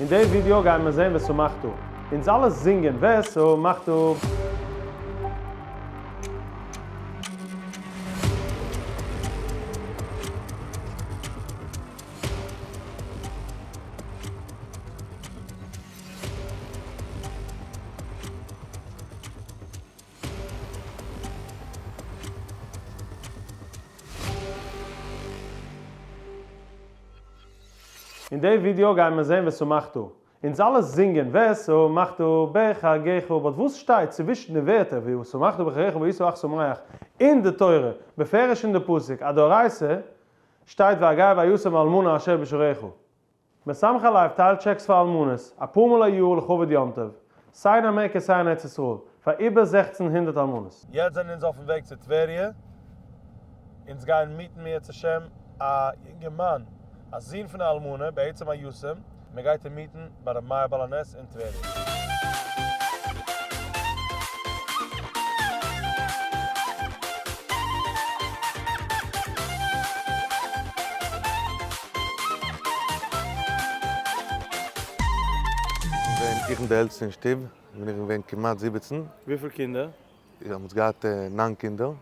אין די ווידיאו גייען מיר זעהן ושמחת. אונז אלע זינגען ושמחת. אין די ווידיאו גייען מיר זעהן ושמחת. אונז אלע זינגען ושמחת בחגך, but וואס שטייט צווישן די ווערטער ושמחת בחגך והיית אך שמח אין די תורה, בפירוש אין די פסוק א דאורייתא שטייט והגר והיתום והאלמנה אשר בשעריך. משמחי לב טיילט טשעקס פאר אלמנות אפאר מאל א יאר לכבוד יום טוב, סיי אין אמעריקע סיי אין ארץ ישראל, פאר איבער 1600 אלמנות. יעצט זענען אונז אויפן וועג צו טבריה, אונז גייען meet ן אם ירצה השם א יונגערמאן, א זון פון א אלמנה, בעצם א יתום, מען גייט אים meet ן ביי רבי מאיר בעל הנס אין טבריה. ווען איך בין די עלטסטע אין שטוב, בין איך געווען כמעט 17. וויפיל קינדער? מיר האבן געהאט ניין קינדער,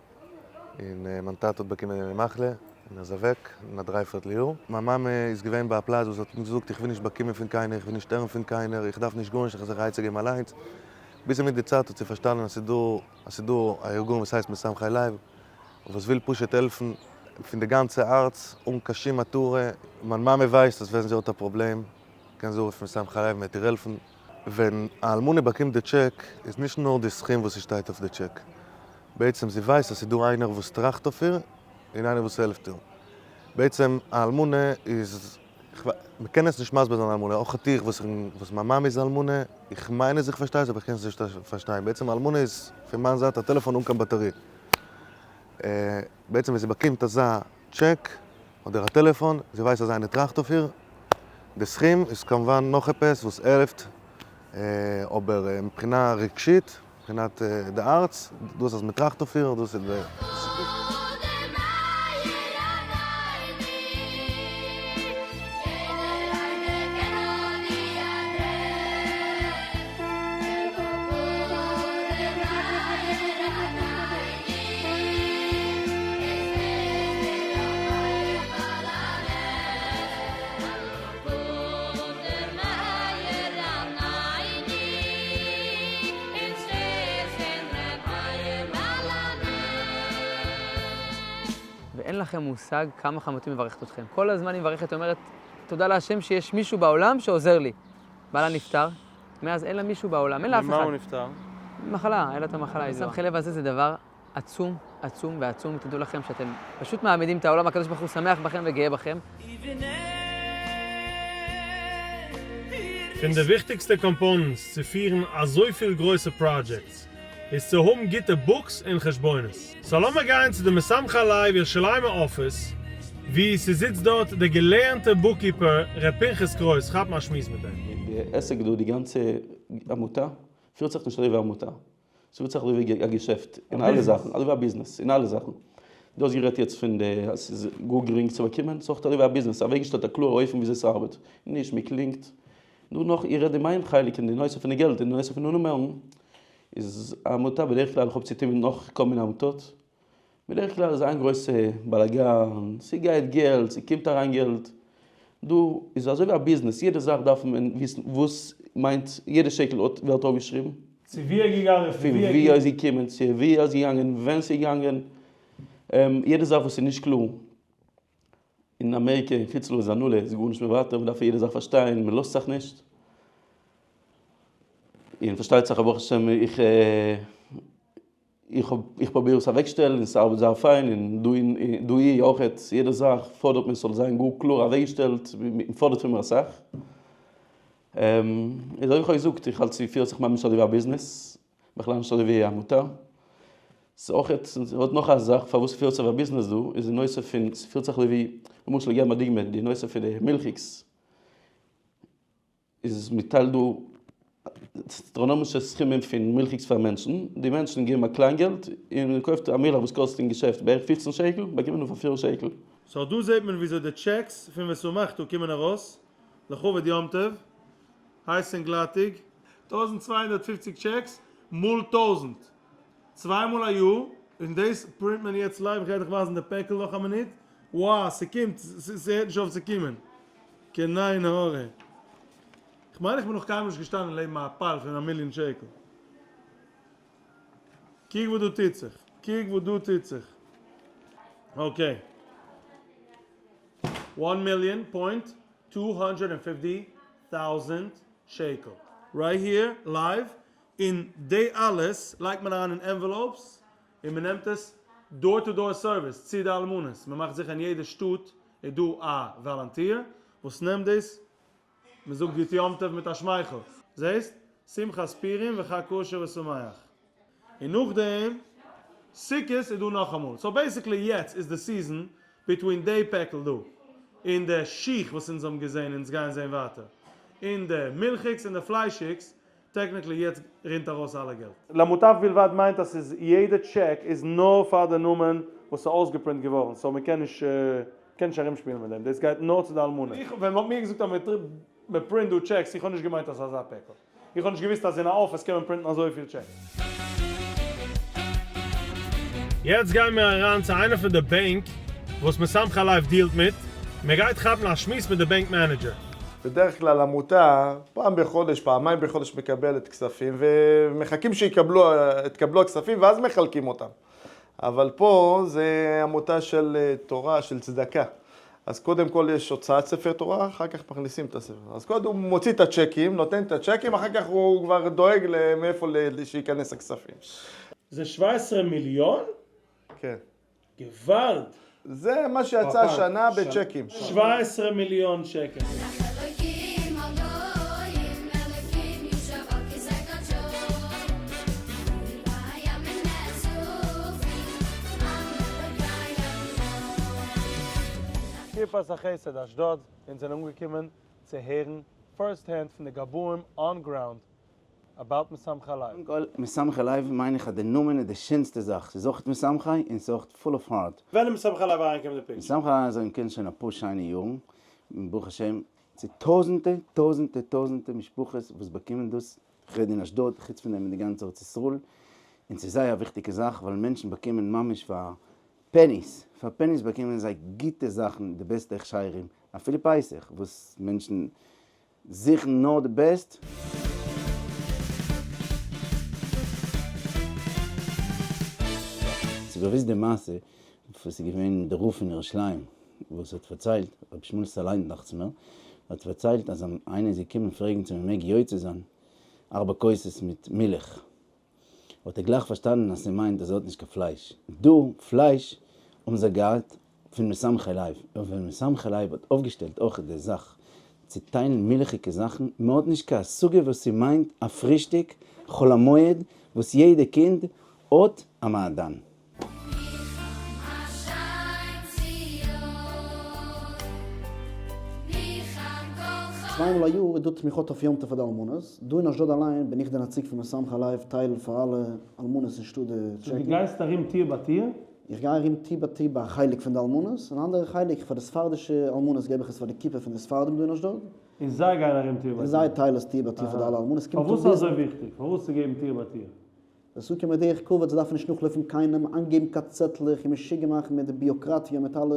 און מיין טאטע האט באקומען די מחלה, און איז אוועק אין א דרייפערטל יאר. מיין מאמע איז געווען ביי א פלאץ וואס האט געזאגט איך וויל נישט באקומען פון קיינער, איך וויל נישט הערן פון קיינער, איך דארף נישט גארנישט, איך וועל זיך א עצה געבן אליינס. ביז מיט די צייט האט זי פארשטאנען אז ס'איז דא אז ס'איז דא א ארגון וואס הייסט משמחי לב, וואס וויל פשוט העלפן פון די גאנצע הארץ אן קיין שום מטרה. מיין מאמע ווייסט אז ווען זי האט א פראבלעם קען זי רופן משמחי לב, מ'וועט איר העלפן. ווען א אלמנה באקומט די טשעק איז נישט נאר די סכום וואס ס'שטייט אויף די טשעק, בעצם זי ווייסט אז ס'איז דא איינער וואס טראכט אויף איר און איינער וואס העלפט איר. בעצם א אלמנה איז, מ'קען עס נישט מסביר זיין א אלמנה, אויך איך וואס וואס מיין מאמע איז אלמנה, איך מיין אז איך פארשטיי עס אבער איך קען עס נישט פארשטיין, בעצם א אלמנה איז פון מיין זייט א טעלעפאן אן קיין באטערי. בעצם ווען זי באקומט אזא טשעק אדער א טעלעפאן, זי ווייסט אז איינער טראכט אויף איר, די סכום איז כמובן נאך עפעס וואס העלפט, אבער מבחינה רגשית, מבחינת די הארץ, דאס אז מען טראכט אויף איר, דאס איז די. ואין לכם מושג כמה חמותי מברכת אתכם. כל הזמן היא מברכת, אומרת, תודה להשם שיש מישהו בעולם שעוזר לי. בעלה נפטר, מאז אין לה מישהו בעולם, אין לה אף אחד. ממה הוא נפטר? מחלה, היה לה את המחלה. משמחי לב הזה זה דבר עצום, עצום ועצום. תדעו לכם שאתם פשוט מעמידים את העולם, הקדוש ברוך הוא שמח בכם וגאה בכם. פון די וויכטיגסטע components צו פירן אזויפיל גרויסע projects איז צו האבן גוטע books און חשבונות. so לאמיר גיין צו די משמחי לב ירושלימ'ע אפיס וואו ס'זיצט דארט דער געלערנטער bookkeeper ר' פנחס קרויס כאפן א שמועס מיט אים. די עסק דא, די גאנצע עמותה, פירט זיך נישט אזוי ווי א עמותה. ס'פירט זיך אזוי ווי א געשעפט אין אלע זאכן, אזוי ווי א ביזנעס אין אלע זאכן. דו האסט גערעדט יעצט פון די אז ס'איז גאר גרינג צו באקומען, ס'איז אויך אזוי ווי א ביזנעס, אוועקגעשטעלט א קלארע אופן וויאזוי ס'ארבעט, נישט מ'קלינגט. דא נאך, איך רעד אין מיין חלק אין די נושא פון די געלט, אין די נושא פון די נומערן, איז א עמותה בדרך כלל, איך האב צוטון מיט נאך כל מיני עמותות, בדרך כלל איז איין גרויסע באלאגאן, ס'גייט געלט, ס'קומט אריין געלט, דא איז אזוי ווי א ביזנעס, יעדע זאך דארף מען וויסן וואס מיינט, יעדע שקל ווערט אויפגעשריבן. צו ווי ער געגאנגען, פון ווי ער איז געקומען, צו ווי ער איז געגאנגען, ווען ס'איז געגאנגען, יעדע זאך וואס איז נישט קלאר, אין אמעריקע אין חוץ לארץ איז הנהלה איז גארנישט מוותר, מ'דארף יעדע זאך פארשטיין, מ'לאזט זיך נישט. און פארשטייט זיך ברוך השם איך איך האב איך פרוביר עס אוועקשטעלן און ס'ארבעט זייער פיין און דא אין דא אי אויכעט יעדע זאך פאדערט מען ס'זאל זיין גאר קלאר אוועקגעשטעלט מ'פאדערט פון מיר אסאך. איז אזוי ווי איך האב געזאגט איך האלט ס'פירט זיך ממש אזוי ווי א ביזנעס בכלל נישט אזוי ווי א עמותה. ס'איז אויכעט ס'האט נאך א זאך פארוואס ס'פירט זיך ווי א ביזנעס דא איז די נושא פון ס'פירט זיך אזוי ווי למשל איך געב א דוגמא די נושא פון די מילכיגס. איז מ'טיילט דא אסטראנאמישע סכומים פון מילכיגס פאר מענטשן, די מענטשן געבן א קליין געלט און מען קויפט א מילך וואס קאסט אין געשעפט בערך 15 שקל, באקומט מען נאר פאר 4 שקל. so דא זעט מען וויאזוי די טשעקס פון ושמחת קומען ארויס לכבוד יום טוב. הייס און גלאטיג. 1250 טשעקס מאל 1000. צוויי מאל א יאר, און דאס print מען יעצט live, איך גיי דיך ווייזן די פעקל נאך א מינוט, wow ס'קומט, ס'הערט נישט אויף צו קומען, קיין עין הרע, כ'מיין איך בין נאך קיינמאל נישט געשטאנען לעבן א pile פון א מיליאן שקל, קוק וואס דא טוט זיך, קוק וואס דא טוט זיך, okay, one million point 250 thousand שקל, right here live, און די אלעס לייגט מען אריין אין envelopes און מען נעמט עס door to door service צו די אלמנות, מען מאכט זיכער אין יעדע שטאט איז דא א volunteer וואס נעמט דאס, מען זאגט גוט יום טוב מיט א שמייכל, זעסט? שמחת פורים וחג כשר ושמח. און נאכדעם סוכות איז דא נאכאמאל, so basically יעצט איז די season between די פעקל דא און די שיך וואס אונז האבן געזען און אונז גייען זען ווייטער, און די מילכיגס און די פליישיגס, technically יעצט רינט ארויס אלע געלט. למוטב בלבד מיינט אז ס'איז יעדע טשעק איז נאר פאר די נאמען וואס איז אויסגעפרינט געווארן so מ'קען נישט קען נישט ארומשפילן מיט דעם דאס גייט נאר צו די אלמנה. איך ווען מ'האט מיר געזאגט אז מ'פרינט דא טשעקס איך האב נישט געמיינט אז ס'איז אזא פעקל איך האב נישט געוויסט אז אין א אפיס קען מען פרינטן אזויפיל טשעקס. יעצט גייען מיר אריין צו איינע פון די בענק וואס משמחי לב דיעלט מיט, מ'גייט כאפן א שמועס מיט די bank manager. בדרך כלל עמותה פעם בחודש, פעמיים בחודש מקבלת כספים ומחכים שיקבלו הכספים ואז מחלקים אותם. אבל פה זה עמותה של תורה, של צדקה. אז קודם כל יש הוצאת ספר תורה, אחר כך מכניסים את הספר. אז קודם הוא מוציא את הצ'קים, נותן את הצ'קים, אחר כך הוא כבר דואג מאיפה שייכנס הכספים. זה 17 מיליון? כן. געוואלד! זה מה שיצא השנה בצ'קים. 17 מיליון שקל. קופת החסד אשדוד, אונז זענען אנגעקומען צו הערן first hand פון די גבאים on ground about משמחי לב. קודם כל, משמחי לב מיין איך אז די נאמען איז די שענסטע זאך, ס'איז אויכעט משמחי און ס'איז אויכעט full of heart. ווען איז משמחי לב אריינגעקומען אין די picture? משמחי לב איז אנגעקומען שוין אפאר שיינע יארן, ברוך השם, צו טויזענטע טויזענטע טויזענטע משפחות וואס באקומען דאס, כ'רעד אין אשדוד, חוץ פון דעם אין די גאנצע ארץ ישראל, און ס'איז זייער א וויכטיגע זאך ווייל מענטשן באקומען ממש פאר pennies, פאר pennies באקומען זיי גוטע זאכן, די בעסטע הכשרים, אפילו פסח וואס מענטשן זוכן נאר די בעסט. ס'איז באוויסט די מעשה וואס איז געווען די רב פון ירושלים וואס האט פארציילט, רבי שמואל סאליינט דאכט זיך מיר, האט פארציילט אז איינער איז געקומען פרעגן צו מען מעג יוצא זיין ארבע כוסות מיט מילך, האט ער גלייך פארשטאנען אז ס'מיינט אז ער האט נישט קיין פלייש. דא פלייש האבן זיי געהאט פון משמחי לב, און ווען משמחי לב האט אויפגעשטעלט אויך די זאך צו טיילן מילכיגע זאכן, מען האט נישט קיין השגה וואס ס'מיינט א פרישטאג חול המועד וואס יעדע קינד האט א מעדן. צוויי מאל א יאר איז דא תמיכות אויף יום טוב פאר די אלמנות, דא אין אשדוד אליין בין איך די נציג פון משמחי לב טיילן פאר אלע אלמנות אין שטאט די סאו דו טשעקן. גייסט ארום טיר ביי טיר? איך גיי ארום טיר ביי טיר ביי א חלק פון די אלמנות, און אנדערע חלק פאר די ספרדישע אלמנות געב איך עס פאר די קופה פון די ספרדים דא אין אשדוד. און זיי גייען ארום טיר ביי און טיר? זיי טיילן עס טיר ביי טיר פאר די אלע אלמנות, קומט אן פארוואס ביז. איז אזוי וויכטיג? פארוואס צו געבן טיר ביי טיר? עס זאגט אים בדרך כבוד, זיי דארפן נישט נאכלויפן קיינעם, איינגעבן קיין צעטלעך און משוגע מאכן מיט די ביוקראטיע מיט אלע,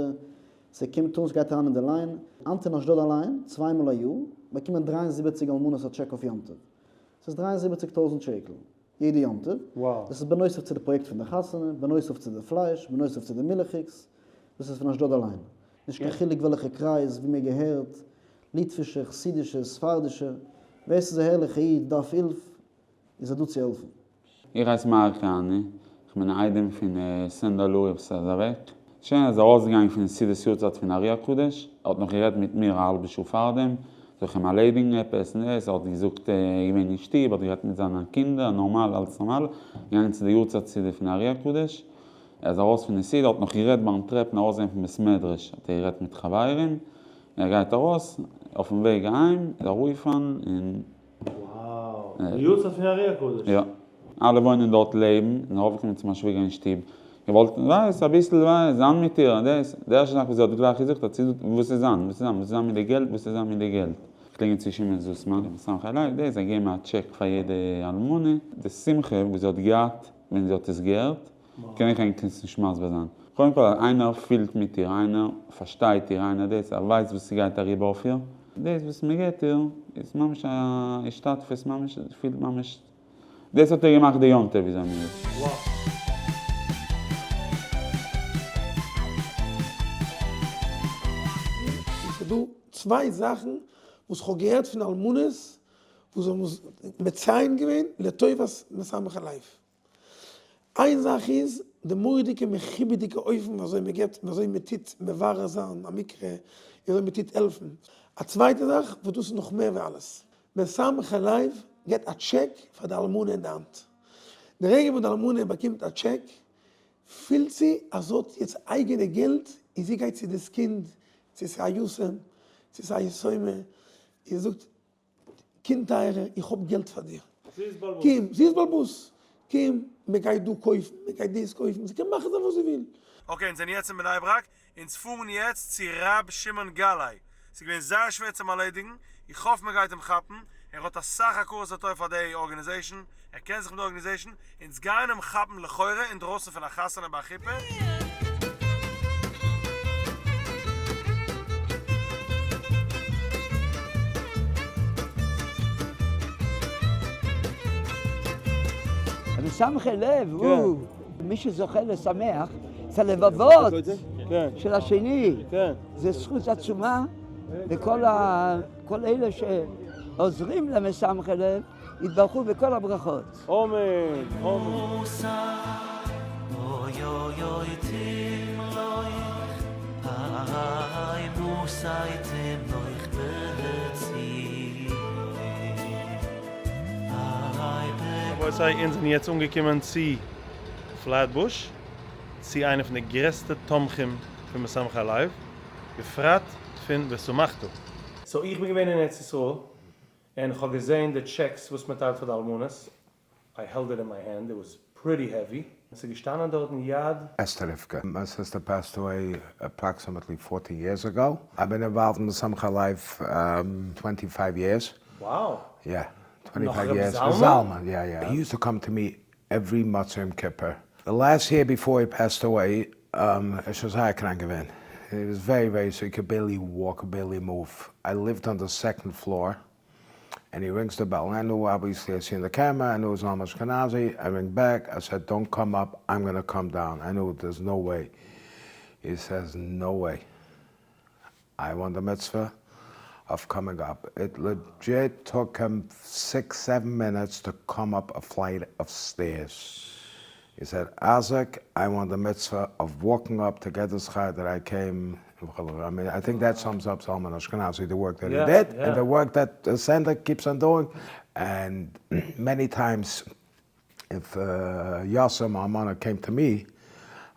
ס'קומט אן ס'גייט אריין אין די line, היינט אין אשדוד אליין, צוויי מאל א יאר, באקומען 73 אלמנות א טשעק אויף יום טוב. ס'איז 73 טויזנט שקל יעדע יום טוב. דאס איז בנוסף צו די פראיעקט פון די חתונה, בנוסף צו די פלייש, בנוסף צו די מילכיגס, דאס איז פון אשדוד אליין. נישט קיין חילוק וועלכע קרייז, ווי מען געהערט, ליטווישע, חסידישע, ספרדישע, ווער ס'איז א ערליכע איד דארף הילף, איז ער דא צו העלפן. איך הייס מארק קאהאנע, איך בין א איידעם פון סענדער לורי וואס איז אוועק. שוין ער איז ארויסגעגאנגען פון סעודת יארצייט פון ארי הקדוש, ער האט נאך גערעדט מיט מיר א האלבע שעה פארדעם, זאל איך אים ערלעדיגן עפעס און דאס, ער האט געזאגט ער איז געווען אין שטוב, האט גערעדט מיט זיינע קינדער, נארמאל, אלעס נארמאל, געגאנגען צו די יארצייט סעודה פון ארי הקדוש, ער איז ארויס פון די סעודה, האט נאך גערעדט ביים טרעפן ארויסגיין פון בית מדרש, האט ער גערעדט מיט חברים, ער גייט ארויס, אויפן וועג אהיים, איז אראפגעפאלן און. וואו! די יארצייט פון ארי הקדוש? יא. אלע וואוינען דארט לעבן, און ארויפגעקומען צו מיין שוויגער אין שטוב. געוואלט, ווייס, אביסל, ווייס, זיין מיט איר, דאס. די ערשטע זאך וואס זי האט גלייך געזאגט, האט זי געזאגט, וואס איז זיין? וואס איז זיין? וואס איז זיין מיט די געלט? וואס איז זיין מיט די געלט? קלינגען צו שמעון זוסמאן משמחי לב, דער זיי געבן א טשעק פאר יעדע אלמנה, די שמחה וואס זי האט געהאט ווען זי האט עס געהערט, קען איך ענק עס נישט מסביר זיין. קודם כל אז איינער פילט מיט איר, איינער פארשטייט איר, איינער דאס, ער ווייסט וואס ס'גייט אריבער אויף איר, דאס וואס מ'געט איר איז ממש א השתתפות, ממש, פילט ממש, דאס האט איר געמאכט די יום טוב וויאזוי מ'איז. ס'דא צוויי זאכן וואס כ'האב געהערט פון אלמנות וואס האבן עס מציין געווען לטובת משמחי לב. איין זאך איז די מורא'דיגע מכובד'יגע אופן ווי אזוי מען געבט, ווי אזוי מען טוט מברר זיין א מקרה, ווי אזוי מען טוט העלפן. א צווייטע זאך וואס דאס איז נאך מער ווי אלעס, משמחי לב געבט א טשעק פאר די אלמנה אין די האנט. די רגע וואס די אלמנה באקומט א טשעק, פילט זי אז זי האט יעצט אייגענע געלט און זי גייט צו דאס קינד, צו ס'איז א יתום, צו ס'איז א יתומה, און זאגט, קינד טייערע, איך האב געלט פאר דיר. זי איז בעל הבית. קום, זי איז בעל הבית. קום, מען גייט דא קויפן, מען גייט דאס קויפן, זי קען מאכן זיין וואס זי וויל. okay, אונז זענען יעצט אין בני ברק, אונז פארן יעצט צו ר' שמעון גלאי, ס'איז געווען זייער שווער צו אים ארלעדיגן, איך האף מען גייט אים כאפן, ער האט אסאך הכרת הטוב פאר די organization, ער קען זיך מיט די organization, אונז גייען אים כאפן לכאורה אינדרויסן פון א חתונה ביי א חופה. משמחי לב הוא מי שזוכה לשמח את הלבבות של השני, זה זכות עצומה וכל אלה שעוזרים למשמחי לב יתברכו בכל הברכות. אמן אמן. רבותי אונז זענען יעצט אנגעקומען צו פלעטבוש צו איינע פון די גרעסטע תומכים פון משמחי לב, בפרט פון ושמחת. so איך בין געווען אין ארץ ישראל און כ'האב געזעהן די טשעקס וואס מען טיילט פאר די אלמנות, I held it in my hand, it was pretty heavy, און ס'איז געשטאנען דארטן יד. אסתר רבקה, my sister passed away approximately fourteen years ago, I've been involved in משמחי לב twenty five years. Wow! יא, twenty נאך five ר' years. זלמן? זלמן, יא יא, he used to come to me every מוצאי יום כיפור. The last year before he passed away, ער איז שוין זייער קראנק געווען, he was very very sick, could barely walk, barely move, I lived on the second floor, and he rings the bell, I knew obviously I seen the camera, I knew איטס זלמן אשכנזי, I ring back, I said don't come up, I'm gonna come down, I knew there's no way, he says no way, I want the מצוה of coming up, it legit took him six seven minutes to come up a flight of stairs, he said אייזיק I want the מצוה of walking up to get the שכר that I came וכו', I mean I think that sums up זלמן אשכנזי the work that he did and the work that סענדער keeps on doing and many times if יאסעם אלמנה came to me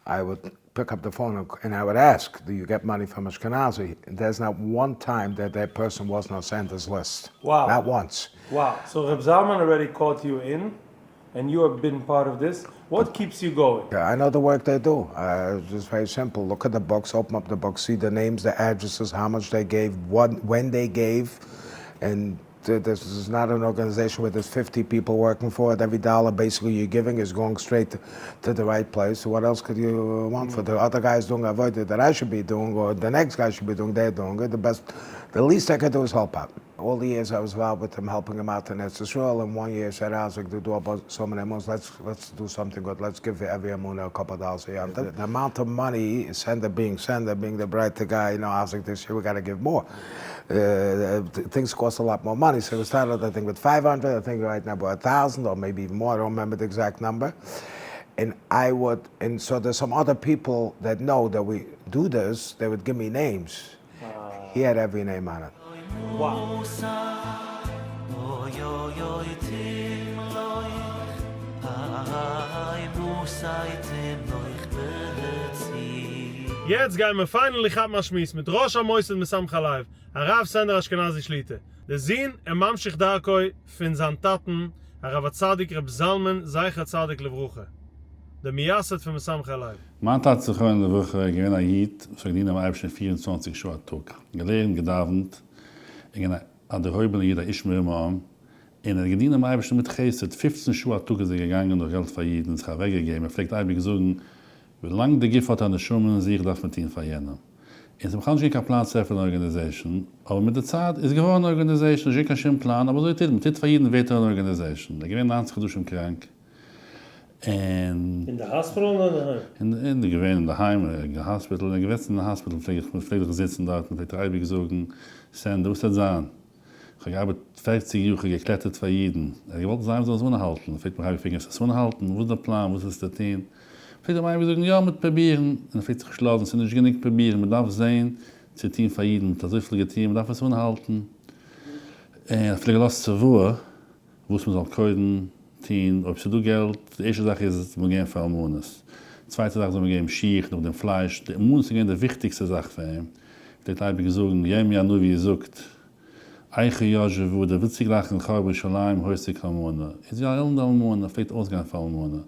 I would pick up the phone and I would ask do you get money from אשכנזי there is not one time that that person wasn't on סענדערס list not once. Wow, so ר' זלמן already caught you in and you have been part of this, what keeps you going? I know the work they do, it's very simple, look at the books, open up the books, see the names, the addresses, how much they gave, when they gave, and this is not an organization where there's 50 people working for it, every dollar basically you're giving is going straight to the right place, what else could you want for the other guys doing עבודה that I should be doing or the next guy should be doing, they're doing it, the best, the least I could do is help out. All the years I was involved with him helping him out in ארץ ישראל and one year said אייזיק דו דו האב so many אמונות let's let's do something good let's give every אמונה a couple dollars a year the amount of money סענדער being סענדער being the brighter guy you know אייזיק this year we gotta give more things cost a lot more money so we started I think with 500 I think right now about a thousand or maybe even more I don't remember the exact number and I would and so there's some other people that know that we do this they would give me names he had every name on it. Wow. יעצט גייען מיר finally כאפן א שמועס מיט ראש המוסד משמחי לב, הרב סענדער אשכנזי שליטא, דער זון און ממשיך דרכו פון זיין טאטן הרב הצדיק ר' זלמן זכר צדיק לברכה, דער מייסד פון משמחי לב. מיין טאטע זכרונו לברכה איז געווען א איד וואס האט געדינט דעם אייבערשטן 24 שעה א טאג, געלערנט, געדאווענט, און געווען א. א דערהויבענער איד א איש מרום העם, און ער האט געדינט דעם אייבערשטן מיט חסד, פופצן שעה א טאג איז ער געגאנגען נאך געלט פאר אידן און זיך אוועקגעגעבן, ער פלעגט אייביג זאגן, ווילאנג די גוף האט א נשמה אין זיך דארף מען טון פאר יענעם. און ס'איז בכלל נישט געווען קיין פלאן צו עפענען אן organization, אבער מיט די צייט איז געווארן אן organization, נישט געווען קיין שום פלאן, אבער אזוי טוט מען, טוט פאר אידן ווערט אן organization. ער איז געווען ניינצן חדשים קראנק, און. אין די האספיטאל אדער אינדערהיים? אין די געווען אינדערהיים אין די האספיטאל, און געווען אין די האספיטאל פלעג איך פלעג איך זיצן דארטן פלעגט ער אייביג זאגן, סענדער וואס וועט זיין? איך האב געארבעט פערציג יאר, איך האב געקלעטערט פאר אידן, ער האט געוואלט זיי זאלן עס אנהאלטן, פלעגט מיך אייביג פרעגן וועסט עס אנהאלטן? וואס איז די פלאן? וואס וועסטו טון? פלעגט ער מיר אייביג זאגן יא מ'וועט פרובירן, און ער פלעגט זיך נישט לאזן, ס'איז נישט גענוג פרובירן, מ'דארף זען צו טון פאר אידן, מ'האט אזויפיל געטון, מ'דארף עס אנהאלטן, און ער פלעגט געלאזט צוואה וואס מ'זאל קודם טון אויב ס'איז דא געלט, די ערשטע זאך איז זאל מען געבן פאר אלמנות, צווייטע זאך זאל מען געבן שיך, נאכדעם פלייש, די אלמנות איז געווען די וויכטיגסטע זאך פאר אים, פלעגט אייביג זאגן, ירמי' הנביא זאגט, איכה ישבה, דער וויל צוגלייכן חרוב ירושלים הוסיק אלמנה, איז ווי א עלנדע אלמנה, פלעגט אויסגיין פאר אלמנה, און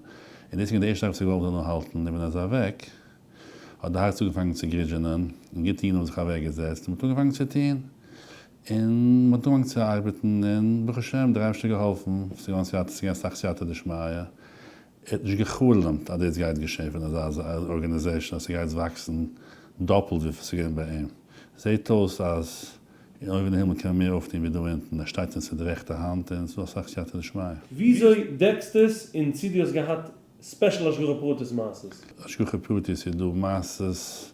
דאס איז געווען די ערשטע זאך וואס ער האט געוואלט מ'זאל אנהאלטן, און ווען ער איז אוועק, האט די הארץ אנגעפאנגען צו גרידזשענען, און גוטע אידן האבן זיך אוועקגעזעצט, און מ'האט אנגעפאנגען צו טון. און מ'האט אנגעפאנגען צו ארבעטן און ברוך השם דער אייבערשטער האט געהאלפן, ס'איז געווארן סייעתא, ס'איז געווען אסאך סייעתא דשמיא, ער האט נישט גע'חלומ'ט אז דאס גייט געשען פון אזא organization אז ס'גייט וואקסן דאפלט וויפיל ס'איז געווען ביי אים, זעט אויס אז אין אויבן אין הימל קען מען מער אויפטון ווי דא אונטן, ער שטייט אונז צו די רעכטע האנט און ס'איז דא אסאך סייעתא דשמיא. וויאזוי דעקסטו עס און צו דו האסט געהאט special השגחה פרטית מעשות? השגחה פרטית איז דא מעשות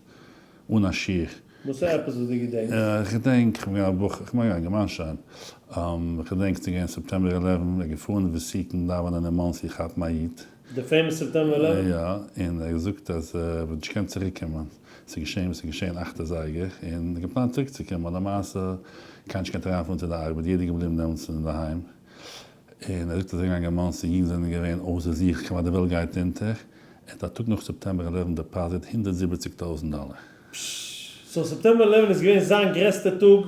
אן א שיעור. וואס איז עפעס וואס דו געדענקסט? איך געדענק, איך בין געווען א בחור, איך מיין א אינגערמאן שוין, איך געדענק ס'איז געווען September eleven, ער איז געפארן ותיקין דאווענען אין מאנסי כאפן א איד. די famous September eleven? יא, און ער האט געזאגט אז ער וואלט נישט געקענט צוריק קומען, ס'איז געשען וואס איז געשען אכט אזייגער, און געפלאנט צוריק צו קומען, למעשה קיינער נישט געקענט אריינפארן צו די ארבעט, יעדער געבליבן דעמאלטס אינדערהיים, און ער זאגט אז ער איז געגאנגען מאנסי, אידן זענען געווען אויסער זיך כמעט די וועלט גייט אונטער, ער האט א טאג נאך September eleven deposit 170 טויזענט דאלער. פששש. so September eleven איז געווען זיין גרעסטע טאג?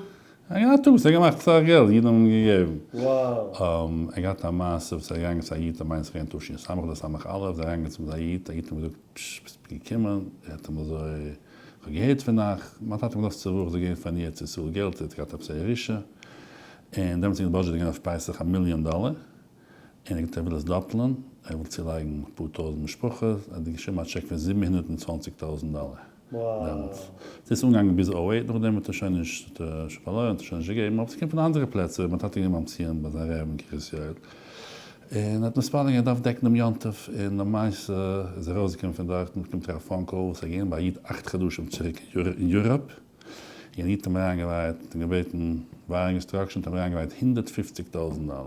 א טאג וואס ער האט געמאכט אסאך געלט, אידן האבן אים געגעבן. Wow. ער האט געהאט א מעשה וואס ער איז געגאנגען צו א איד, איך מיין ס'איז געווען תש"ס אדער ס"א, איז ער אריינגעגאנגען צום א איד, א איד האט אים געזאגט פשש ביסט געקומען, ער האט אים אזוי, איך האב געהערט פון אייך, מיין טאטע האט מיר געלאזט צוואה איך זאל געבן פאר ארץ ישראל געלט, ער האט געהאט עפעס א ירושה, און דעמאלטס איז די budget געווען אויף פסח א מיליאן דאלער, און ער האט געזאגט ער וויל עס דאפלען, ער וויל צולייגן אפאר טויזנט משפחות, ער האט געשריבן א טשעק פון 720 טויזנט דאלער דעמאלטס. ס'איז אנגעגאנגען ביז 08, נאכדעם האט ער שוין נישט, האט ער שוין פארלוירן, האט ער שוין נישט געגעבן, אבער ס'קומט פון אנדערע פלעצער, מיין טאטע איז געווען ביים ציון ביי זיין רב אין קרית יואל, און ער האט מתפלל געווען ער דארף דעקן דעם יום טוב, און למעשה איז ער ארויסגעקומען פון דארטן, באקומט ער א phone call וואס ער איז געווען ביי א איד אכט חדשים צוריק אין Europe, און איד האט אים אריינגעווייערט און געבעטן wiring instruction האט אים אריינגעווייערט 150 טויזנט דאלער.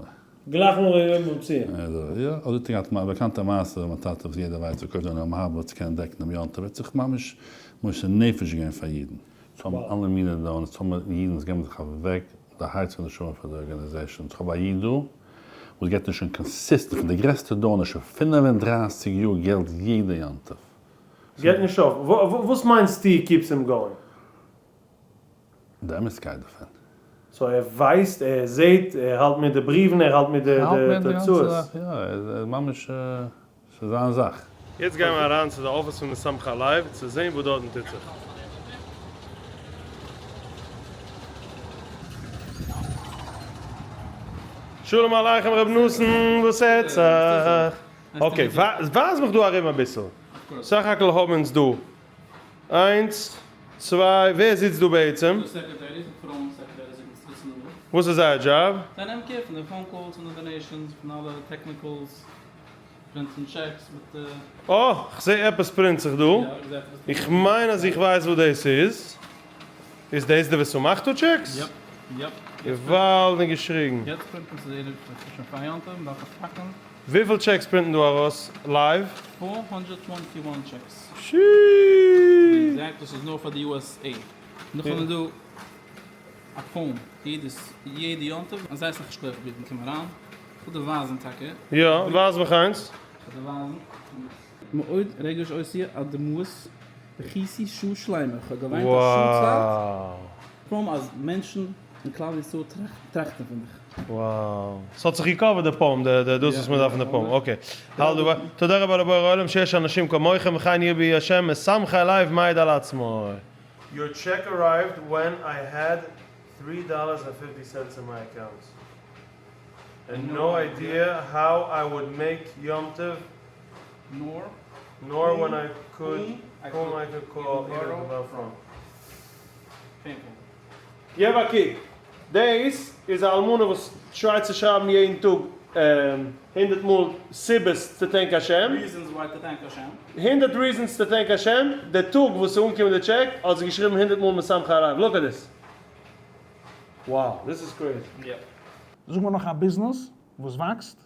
גלייך נאך דעם יום המציאה. אזוי יא, אזוי האט ער געהאט א באקאנטע מעשה מיין טאטע וואס יעדער ווייסט פארקויפט זיין עולם הבא צו קענען דעקן דעם יום טוב, ער האט זיך ממש מוסר נפש געווען פאר אידן. צו האבן אלע מיני donors, צו האבן אידן וואס געבן זיך אוועק די הארץ און נשמה פאר די organization, איך האב א איד דא וואס געבט אונז שוין consistent פון די גרעסטע donor שוין 35 יאר געלט יעדע יום טוב. געט נישט אויף. וואס מיינסטו keeps him going? די אמת'קייט דערפון. so ער ווייסט, ער זעהט, ער האלט מיט די בריוון, ער האלט מיט די תוצאות. יא, ער איז ממש, ס'איז זיין זאך. יעצט גייען מיר אריין צו די אפיס פון משמחי הלב צו זעהן וואס דארטן טוט זיך. שלום עליכם ר' נתן, וואס הערט זיך? okay, ווייז מיך דא ארום אביסל. סך הכל האבן אונז דא איינס, צוויי, ווער זיצט דא בעצם? דא secretaries, פרויען secretaries זיצן דא. וואס איז זייער דזשאב? זיי נעמען care פון די phone calls, פון די donations, פון אלע technicals, פרינטן checks מיט די. אה, כ'זע עפעס פרינט זיך דא. איך מיין אז איך ווייס וואס דאס איז. איז דאס די ושמחת checks? yep, yep. געוואלד און געשריגן. יעצט פרינט מען ס'איז שוין פאר יום טוב, מ'דארף עס פאקן. וויפיל checks פרינטן דא ארויס live? 421 checks. sheesh! exact, דאס איז נאר פאר די USA. נאך האבן מיר דא א poem, יעדעס יעדע יום טוב, און זייער אסאך שכוח בריוון קומען אריין. איך וויל דיר ווייזן טאקע. יא, ווייז מיך איינס. איך וויל דיר ווייזן. מאוד רגש אותי עד דמעות בכיתי שעה שלימה, איך האב געוויינט א שעה צייט, poem אז מענטשן אין כלל ישראל טראכטן פון דיך. Wow. ס'האט זיך געקאווערט די poem, די די דאס וואס מ'דארף אין די poem. Okay. האלט דא ביי. תודה רבה לבורא עולם שיש אנשים כמוכם וכן ירבי השם משמחי לב מעיד על עצמו. Your check arrived when I had Three dollars and fifty cents in my account and no idea how I would make יום טוב nor when I could whom I could call even to borrow from. געב א קוק, דאס איז א אלמנה וואס try ט צו שרייבן יעדן טאג הונדרעט מאל סיבות צו thank השם. הונדרעט reasons to thank השם, די טאג וואס ס'איז אנגעקומען די טשעק האט זי געשריבן הונדרעט מאל משמחי הלב, look at this. Wow this is crazy. זאג מיר נאך א ביזנעס וואס וואקסט.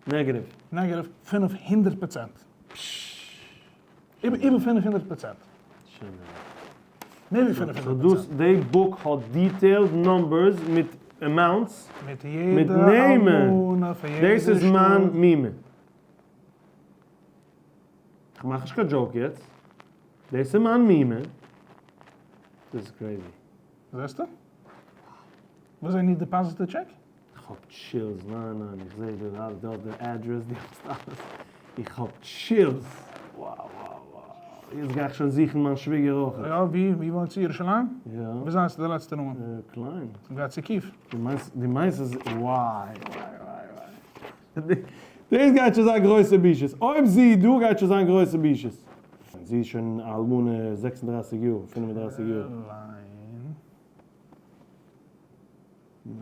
Negative. Negative 500 פראצענט. איבער 500 פראצענט. מער ווי 500 פראצענט. די book האט detailed numbers מיט amounts. מיט יעדע אלמנה פון יעדע שטאט. דאס איז מיין מומע. כ'מאך נישט קיין joke יעצט. דאס איז מיין מומע. דאס איז crazy. זעסטו? וואס זיי נישט deposit די טשעק? איך האב chills, ניין ניין איך זעה דא אלעס, דו האסט די address, דו האסט אלעס, איך האב chills, wow wow wow, יעצט גיי איך שוין זוכן מיין שוויגער אויך. יא, ווי ווי וואוינט זי? ירושלים? יא. ווי איז די לעצטע נאמען? קליין. גייט צו קיף. דו מיינסט דו מיינסט אז וויי וויי וויי וויי. דאס גייט שוין זיין גרויסע בושות, אויב זי איז דא גייט שוין זיין גרויסע בושות. זי איז שוין א אלמנה 36 יאר, 35 יאר. קליין. No way.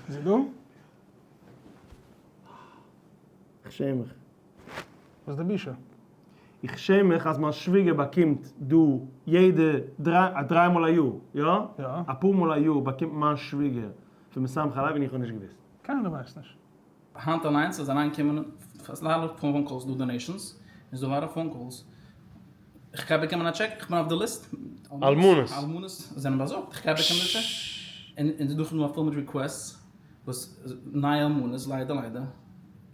איז זי דא? איך שעם מיך. וואס איז די בושה? איך שעם מיך אז מיין שוויגער באקומט דא יעדע דריי, א דריי מאל א יאר, יא? יא. אפאר מאל א יאר באקומט מיין שוויגער פון משמחי הלב און איך האב נישט געוואוסט. קיינער ווייסט נישט. היינט אליינס איז אריינגעקומען א lot phone calls דא donations, איז דא lot phone calls, איך גיי באקומען א טשעק, איך בין אויף די ליסט, אלמנות. אלמנות זענען באזארגט, איך גיי באקומען די טשעק, און און דא קומט נאך פול מיט requests, וואס נייע אלמנות ליידער ליידער,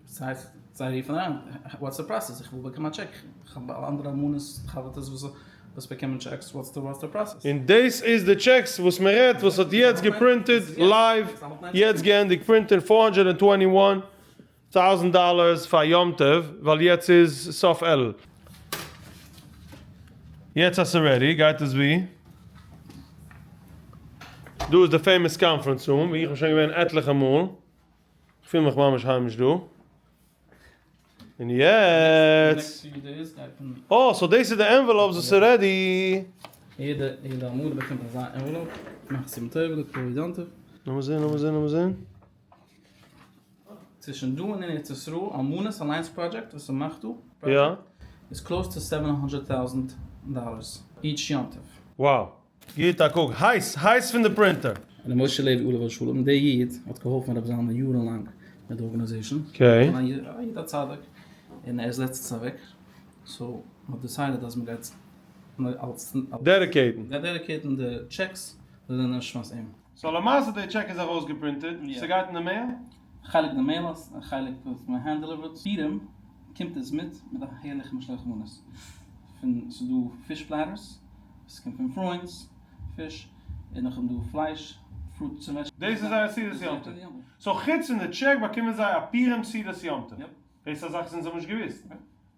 זיי זיי רופן אריין, what's the process, איך וויל באקומען א טשעק, איך האב אנדערע אלמנות חבר'טעס וואס וואס באקומען checks, what's the what's the process. און דאס איז די checks וואס מען רעדט וואס האט יעצט געפרינטעד live, יעצט געענדיגט פרינטען 421 thousand dollars פאר יום טוב ווייל יעצט איז סוף אלול. יעצט אז ס'איז ready גייט עס ווי? דא איז די famous conference room ווי איך בין שוין געווען עטליכע מאל, איך פיל מיך ממש היימיש דא. און יעצט, אה so דאס איז די envelopes וואס איז ready. יעדע יעדע עמוד באקומט אזא envelope, מאך סימן טוב לכבוד יום טוב. לאמיר זען לאמיר זען לאמיר זען. צווישן דא און אין ארץ ישראל, אלמנות אליינס פראדזשעקט וואס מ'מאכט דא, יא. איז close to 700 thousand dollars each יום טוב. Wow. גיט א קוק, הייס! הייס פון די printer! ר' משה לעווי עליו השלום, דער איד האט געהאלפן רבי זלמן יארן לאנג מיט די organization, okay. א איד א צדיק, און ער איז לעצטנס אוועק, so מ'האט decided אז מ'גייט אלס dedicate ן. dedicate ן די checks זאל זיין נשמת אים. So למעשה די טשעק איז ארויסגעפרינטעד, ס'גייט אין די mail? חלק די mail א חלק וואס מען hand delivered, פורים קומט עס מיט מיט א הערליכע משלוח מנות, פון ס'איז דא fish platters, עס קומט פון פרוינדס פיש, און נאכדעם דא פלייש, fruits און vegetables. דאס איז זייער סעודת יום טוב. So חוץ פון די טשעק באקומען זיי א פורים סעודת יום טוב. דאס איז א זאך וואס אונז האבן נישט געוואוסט.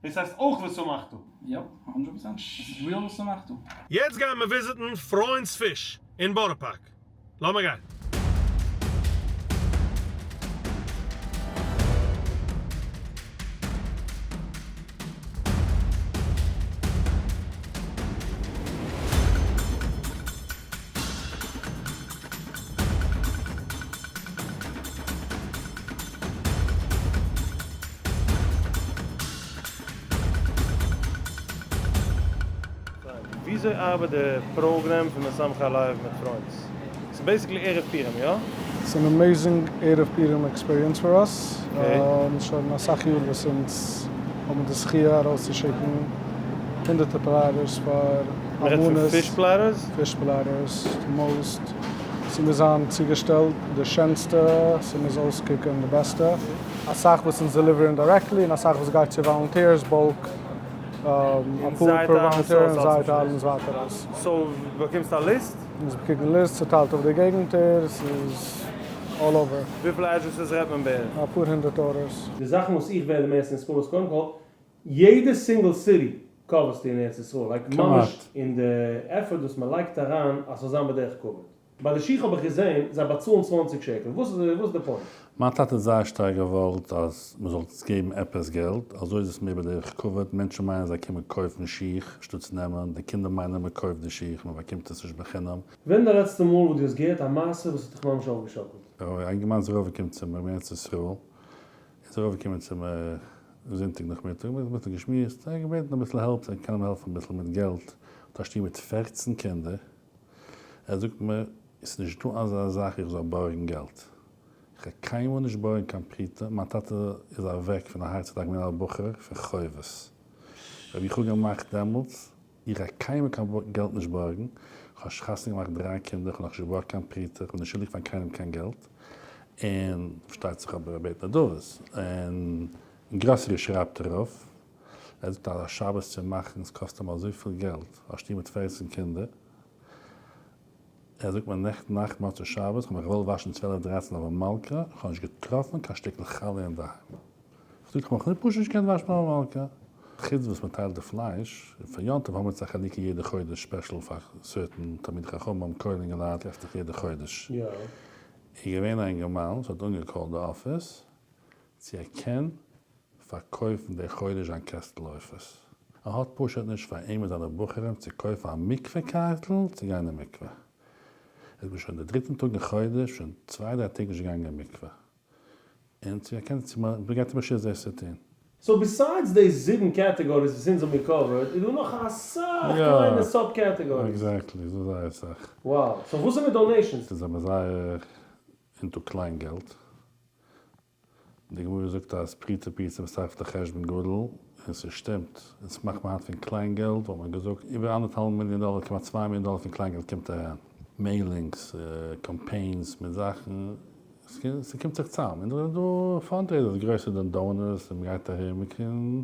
דאס הייסט אויך ושמחת. Yep, hundred percent. עס איז real ושמחת. יעצט גייען מיר וויזיטן פרוינדס פיש אין בארא פארק. לאמיר גיין. וויאזוי ארבעט די program פון משמחי הלב מיט פרוינדס? ס'איז basically ערב פורים, יא? ס'איז אן amazing ערב פורים experience פאר אס, שוין אסאך יאר וואס אונז האבן די זכיה ארויסצושיקן הונדערטער platters פאר מ'רעדט פון fish platters? Fish platters, די most, ס'מוז זיין צוגעשטעלט די שענסטע, ס'מוז אויסקוקען די בעסטע, אסאך וואס אונז deliver ן directly און אסאך וואס גייט צו volunteers bulk, אפאר פער volunteer און זיי טיילן עס ווייטער אויס. So באקומסט א ליסט? אונז באקומען ליסט, צוטיילט אויף די געגנטער, ס'איז all over. וויפיל addresses רעדט מען בערך? אפאר הונדערט orders. די זאכן וואס איך ווער די מערסטע נתפעל איז קודם כל יעדע single city. cover סטו אין ארץ ישראל? Like ממש אין די effort וואס מען לייגט אריין אז ס'זאל זיין בדרך כבוד. ביי די שיך האב איך געזען זיי באצאלן 20 שקל, וואס איז וואס איז די point? מיין טאטע האט זייער שטארק געוואלט אז מען זאל געבן עפעס געלט, אזוי איז עס מער בדרך כבוד, מענטשן מיינען זיי קומען קויפן שיך שטאטס נעמען, די קינדער מיינען מען קויפט די שיך, מען באקומט עס נישט בחינם. ווען די לעצטע מאל וואס דו האסט געהערט א מעשה וואס האט דיך ממש אויפגעשאקלט? א אינגערמאן איז ארויפגעקומען צו מיר אין ארץ ישראל, איז ארויפגעקומען צו מיר זונטאג נאכמיטאג, מיר האבן אביסל געשמועסט, ער האט געבעטן אביסל help, צו איך קען אים העלפן אביסל מיט געלט, האט א שטוב מיט 14 קינדער, ער זאגט מיר, עס איז נישט דא אזא זאך איך זאל בארגן געלט, איך גיי קיינמאל נישט בארגן קיין פרוטה, מיין טאטע איז אוועק פון א הארץ אטאק געווען א בחור פון חובות, אויב איך האב געמאכט דעמאלטס, איך גיי קיינמאל קיין געלט נישט בארגן, איך האב חתונה געמאכט דריי קינדער, איך האב נאכנישט געבארגט קיין פרוטה, איך בין נישט שולדיג פאר קיינעם קיין געלט, און פארשטייט זיך אבער ער בעט נדבות, און גראסערי שרייבט ער אויף, ער זאגט אז א שבת צו מאכן עס קאסט אים אזויפיל געלט, א שטוב מיט 14 קינדער, ער זאגט מיר נעכטן נאכט מוצאי שבת, כ'האב מיך געוואלט וואשן צוועלף דרייצן אויף מלכה, כ'האב נישט געטראפן קיין שטיקל חלה אינדערהיים. כ'זאג כ'האב מיך פשוט נישט געקענט וואשן אויף מלכה. חוץ וואס מ'טיילט די פלייש, און פאר יום טוב האבן מיר צו א חלוקה יעדע חודש special פאר certain תלמידי חכמים, כולל אינגעלייט טרעפט זיך יעדע חודש. איז געווען א אינגערמאן וואס האט אנגעקאלט די אפיס צו ער קען פארקויפן די חודש זיין קעסטל עופות. ער האט פשוט נישט פאר אים און זיינע בחורים צו קויפן א מקווה קארטל צו גיין אין מקווה. איך בין שוין די דריטן טאג אין חודש שוין צוויי דריי טעג נישט געגאנגען אין מקווה. און צו ער קען צו מען געט אים רשות דאס צו טון. So besides די זיבן categories וואס אונז האבן גע cover ט איז דא נאך אסאך קליינע sub categories. Exactly, איז דא זייער אסאך. Wow, so וואס איז מיט donations? זיי זענען זייער into קליין געלט. די גמרא זאגט אז פרוטה פרוטה מצטרפת לחשבון גדול, און ס'שטימט, אונז מאכט מען היינט פון קליין געלט, וואלט מען געזאגט איבער אנדערטהאלב מיליאן דאלער, כמעט צוויי מיליאן דאלער פון קליין געלט קומט אריין. Mailings, קאמפיינס מיט זאכן, ס'קומט זיך צאם, און דא איז דא fundraisers גרויסע donors, און מ'גייט ארום, מ'קען,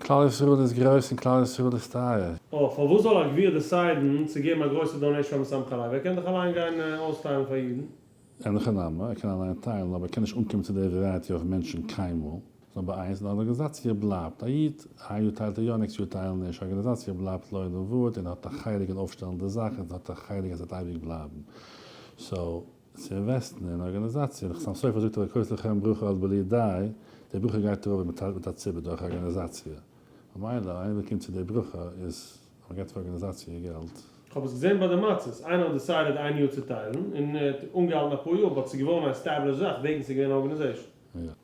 כלל ישראל איז גרויס און כלל ישראל איז טייער. אה, פארוואס זאל א גביר decide ן צו געבן א גרויסע donation פאר משמחי לב? ער קען דאך אליין גיין אויסטיילן פאר אידן. אין הכי נמי, ער קען אליין טיילן, אבער ער קען נישט אנקומען צו די variety אוו מענטשן קיינמאל. נאמבער איינס, די ארגאניזאציע בלייבט. א איד, היי יאר טיילט ער יא, next יאר טיילן נישט. ארגאניזאציע בלייבט לעולם ועד און האט א חלק אין אויפשטעלן די זאך און האט א חלק אז עס וועט אייביג בלייבן. So, צו invest ן אין ארגאניזאציע, דער חתם סופר זאגט והכות לכם ברכה אז בלי די, די ברכה גייט ארויף ווען מען טיילט מיט א ציבור דורך ארגאניזאציע. ממילא איינער וואס קומט צו די ברכה איז אז מען געבט פאר ארגאניזאציע געלט. כ'האב עס געזען ביי די מצות, איינער האט decided איין יאר צו טיילן, און ער האט אנגעהאלטן אפאר יאר, but ס'איז געווארן א established זאך וועגן ס'איז געווען א organization.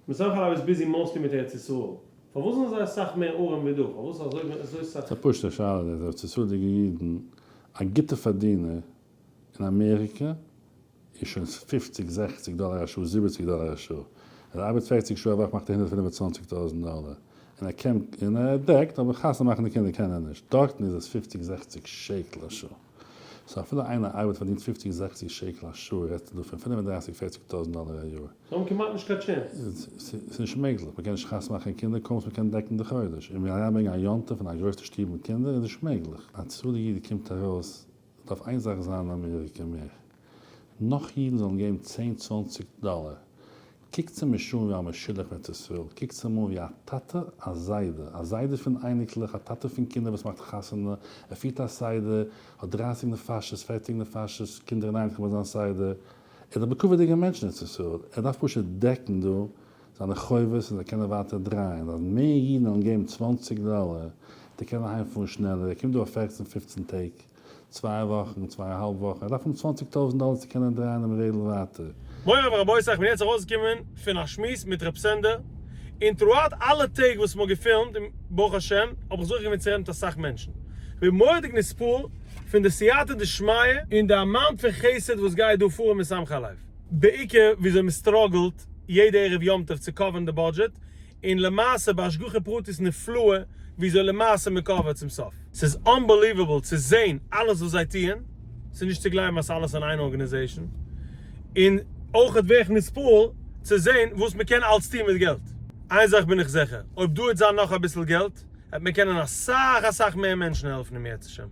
משמחי לב איז busy mostly מיט ארץ ישראל, פארוואס זענען זיי אסאך מער ארעם ווי דא? פארוואס אזוי אזוי סאך? ס'איז א פשוט'ע שאלה דאס, ארץ ישראל'דיגע אידן, א גוטע פארדינער אין אמעריקע איז שוין פופציג זעכציג דאלער א שעה, זיבעציג דאלער א שעה, ער ארבעט פערציג שעה א וואך מאכט ער 125 טויזענט דאלער, און ער קען און ער דעקט, אבער חתונה מאכן די קינדער קען ער נישט, דארטן איז עס פופציג זעכציג שקל א שעה, so אפילו איינער ארבעט פארדינט פופציג זעכציג שקל א שעה רעדסטו דא פון פינף און דרייסיג פערציג טויזענט דאלער א יאר. זיי האבן כמעט נישט קיין chance. ס'איז נישט מעגליך, מ'קען נישט חתונה מאכן קינדער קוים וואס מ'קען דעקן די חודש, און אריינברענגען א יום טוב אין א גרויסע שטוב מיט קינדער איז נישט מעגליך, א צאל איד קומט ארויס דארף איין זאך זיין אין אמעריקע מער נאך אידן זאלן געבן צען צוואנציג דאלער, קוקטס אים נישט אן ווי א משולח פון ארץ ישראל, קוקטס אים אן ווי א טאטע א זיידע, א זיידע פון אייניקלעך, א טאטע פון קינדער וואס מאכט חתונה, ער פירט א סדר, האט דרייסיג נפשות, פערציג נפשות, קינדער און אייניקלעך ביי זיין סדר, ער איז א בכבוד'יגער מענטש אין ארץ ישראל, ער דארף פשוט דעקן דא זיינע חובות און זיי קענען ווייטער דרייען, אז מער אידן וועלן געבן צוואנציג דאלער וועט ער קענען אהיימפארן שנעלער, ער קומט דא אויף פערצן פופצן טעג, צוויי וואכן, צוויי א האלב וואכן, ער דארף האבן צוואנציג טויזנט דאלער צו קענען דרייען דעם רעדל ווייטער. מורי ורבותי איך בין יעצט ארויסגעקומען פון א שמועס מיט ר' סענדער, און throughout אלע טעג וואס מ'האט געפילמט און ברוך השם האב איך זוכה געווען צו רעדן מיט אסאך מענטשן, כ'בין מורא'דיג נתפעל פון די סייעתא דשמיא און די amount פון חסד וואס גייט דא פאר אין משמחי לב, בעיקר וויאזוי מ'struggle ט יעדע ערב יום טוב צו cover ן די budget, און למעשה בהשגחה פרטית נפלאה וויאזוי למעשה מען cover ט צום סוף. ס'איז unbelievable צו זעהן אלעס וואס זיי טוען, ס'איז נישט צו גלייבן אז ס'אלעס אין איין organization, און אויכעט ווער איך נתפעל צו זעהן וואס מען קען אלץ טוהן מיט געלט. איין זאך בין איך זיכער, אויב דא וועט זיין נאך אביסל געלט, וועט מען קענען אסאך אסאך מער מענטשן העלפן אם ירצה השם.